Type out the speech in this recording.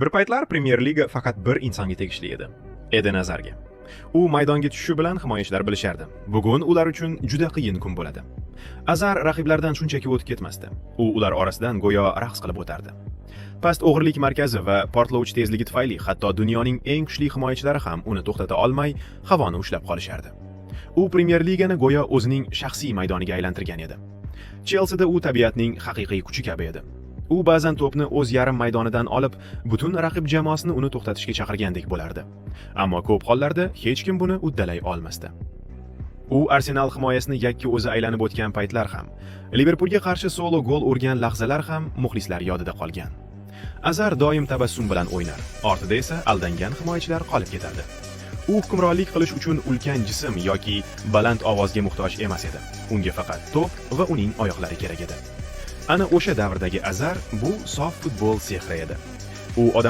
Bir paytlar Premyer Liga faqat bir insonga tegishli edi. Eden Azarga. U maydonga tushishi bilan himoyachilar bilishardi. Bugun ular uchun juda qiyin kun bo'ladi. Azar raqiblardan shunchaki o'tib ketmasdi. U ular orasidan go'yo raqs qilib o'tardi. Past o'g'irlik markazi va portlovchi tezligi tufayli hatto dunyoning eng kuchli himoyachilari ham uni to'xtata olmay, havoni ushlab qolishardi. U Premyer Ligani go'yo o'zining shaxsiy maydoniga aylantirgan edi. Chelsida u tabiatning haqiqiy kuchi kabi edi. U ba'zan to'pni o'z yarim maydonidan olib, butun raqib jamoasini uni to'xtatishga chaqirgandek bo'lardi. Ammo ko'p hollarda hech kim buni uddalay olmasdi. U Arsenal himoyasini yakka o'zi aylanib o'tgan paytlar ham, Liverpulga qarshi solo gol urgan lahzalar ham muxlislar yodida qolgan. Azar doim tabassum bilan o'ynar, ortida esa aldangan himoyachilar qolib ketardi. U hukmronlik qilish uchun ulkan jism yoki baland ovozga muhtoj emas edi. Unga faqat to'p va uning oyoqlari kerak edi. Ana o'sha davrdagi Azar bu sof futbol sehri edi. U odamlar